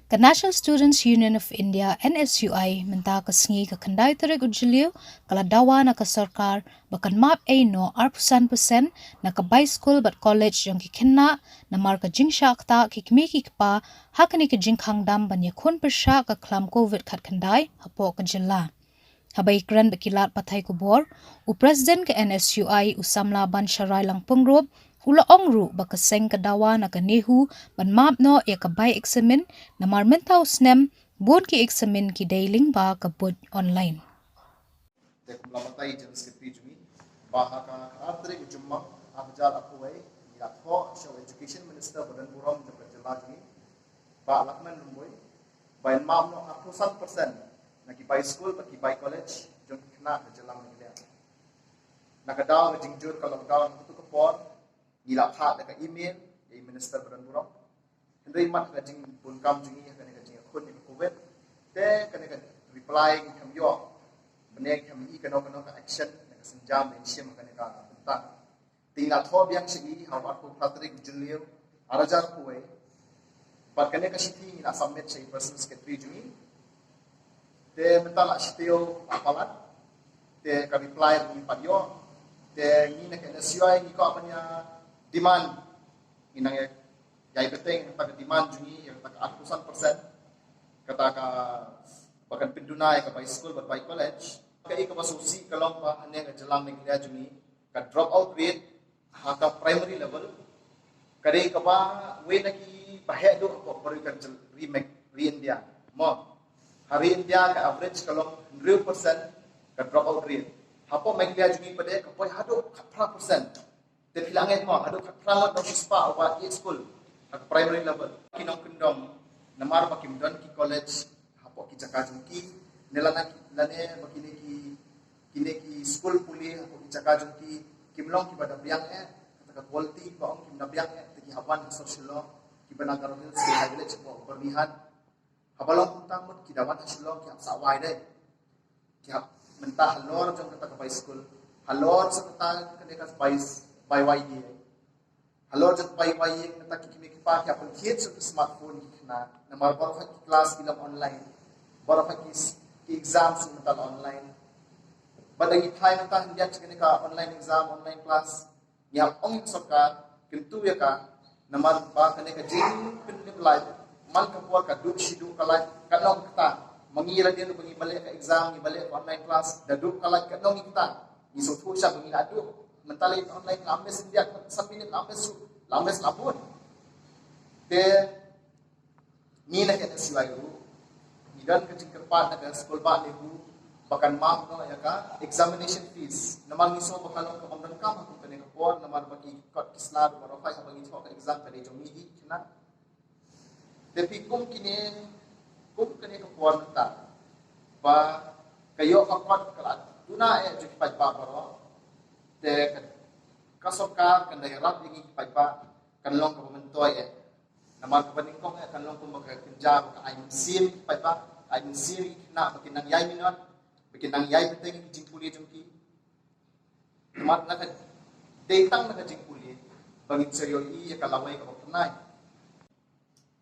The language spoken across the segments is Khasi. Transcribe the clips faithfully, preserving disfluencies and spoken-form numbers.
Ka National Students Union of India, N S U I, mynta ka sngi ka khyndai tarik u Jylliew, ka la dawa na ka sorkar ba kan map ei noh arphew san percent na ka bai skul bad college jong ki khynnah, namar ka jingshah ktah ki kmie ki kpa ha kane ka jingkhang dam ban ïakhun pyrshah ka khlam covid khatkhyndai hapoh ka jylla. Haba ïakren bad ki lad pathai khubor, u President ka N S U I, u samla Bansharai Langpyngrope, u la ong ruh ba ka seng ka dawa na ka NEHU ban map noh ïa ka bai eksamin, namar mynta u snem bun ki eksamin ki dei lyngba ka buit online. Te kum la batai General Secretary jong ngi ba ha ka khatar tarik u Jymmang arhajar arphew wei, ngi la thoh sha u Education Minister ba donburom jong ka jylla jong ngi, Bah Lahkmen Rymbui, ba yn map noh arphew san percent na ki bai skul bad ki bai college jong ki khynnah ka jylla Meghalaya. Na ka daw ka jingjur ka lockdown ha kato ka por, ngi la phah da ka email ïa i Minister ba donburom. Hynrei mat ka jingbun kam jong ngi ha kane ka jingïakhun ïa ka covid, te kane ka reply ngi khlem ïoh. Mynne ngi khlem ïoh kano kano ka action na ka sienjam ba yn shim ha kane ka bynta. Te ngi la thoh biang sha i ha u arphew phra tarik u Jylliew arhajar arphew wei. Bad kane ka shithi ngi la submit sha i Personal Secretary jong ngi. Te mynta la shitiew palat. Te ka reply ngim pat ïoh. Te ngi na ka N S U I ngi kwah ban ïa demand, ngi nang ïa, ïai bteng kata ka demand jong ngi, ïa kata ka arphew san percent, kata ka ba kan pynduna ïa ka bai skul bad bai college. Kaei kaba sngewsih ka long ba hangne ka jylla Meghalaya jong ngi, ka drop out rate ha ka primary level ka dei kaba wei na kiba heh duh hapoh baroh ka jyl-, ri Meg-, ri India. Mo, ha ri India ka average ka long hynriew percent ka drop out rate. Hapoh Meghalaya jong ngi pat ka poi haduh khatphra percent. Te phi la ngeit mo, haduh khatphra ngut na shispah uba ïeh skul ha ka primary level. Ki nongkyndong, namar ba kim don ki college hapoh ki jaka jong ki, ne lane, lane ba kine ki, kine ki skul pule hapoh ki jaka jong ki kim long kiba da biang eh, kata ka quality ba ong kim da biang eh, te ki hap wan ha sor Shillong, kiba na Garo Hills, ki high village hapoh Byrnihat. Haba long kumta mut ki da wan ha Shillong ki hap sah wai dei. Ki hap mynta halor jong kata ka bai skul, halor jong kata kane ka bai, bai wai ïing, halor jong bai wai ïing, mynta ki kmie ki kpa ki hap pynthied sha ki smartphone ki khynnah. Namar baroh ki class ki long online, baroh ki s-, ki exam shu mynta long online. Bad da ngi phai mynta hyndiat sha kane ka online exam, online class, ngi hap ong ïa ka sorkar, kyntu ïa ka, namar ba kane ka jingpynlip lait, man ka por ka duh shi duh ka lait, ka nong kata, ma ngi la dien ba ngi ba leh ka exam, ngi ba leh ka online class, da duh ka lait ka nong kata. Ngi sngewthuh shah ba ngi la duh, mynta leh online la miss hyndiat, san minit la miss shuh, la miss la bun. Te ngi na ka N S U I ruh ngi don ka jingkyrpad na ka skul bah NEHU ba kan map noh ïa ka examination fees. Namar ngi sngew ba ka long kaba ym donkam ha kum kane ka por, namar ba ki kot ki sla baroh haba ngi thoh ka exam ka dei jong ngi hi khynnah. Te phi kum kine, kum kane ka por mynta ba ka ïoh ka kot ka la duna eh jong ki paidbah baroh. Te ka, ka sorkar kan da ïarap ïa ngi ki paidbah kan long kaba myntoi eh. Namar kaba nyngkong eh kan long kumba ka kynja ba ka ai mynsiem ki paidbah, ai mynsiem ki khynnah ba kin nang ïai minot, ba kin nang ïai bteng ki jingpule jong ki. Namar na ka dei tang na ka jingpule ba ngin sa ïohi ïa ka lawei kaba phyrnai.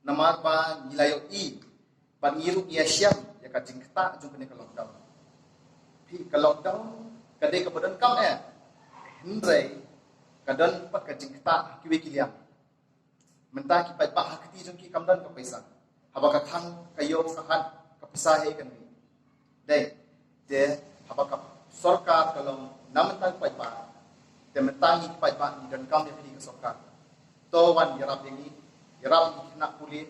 Namar ba ngi la ïohi bad ngi ruh ngi ïashem ïa ka jingktah jong kane ka lockdown. Phi, ka lockdown ka dei kaba donkam eh, hynrei ka don pat ka jingktah ha kiwei ki liang. Mynta ki paidbah ha kti jong ki kam don ka pisa. Haba ka khang ka ïew ka hat ka pisa hi kan. Dei, te haba ka sorkar ka long na mynta ki paidbah. Te mynta ngi ki paidbah ngi donkam ïa phi ka sorkar. To wan ïarap ïa ngi, ïarap ïa ngi khynnah pule,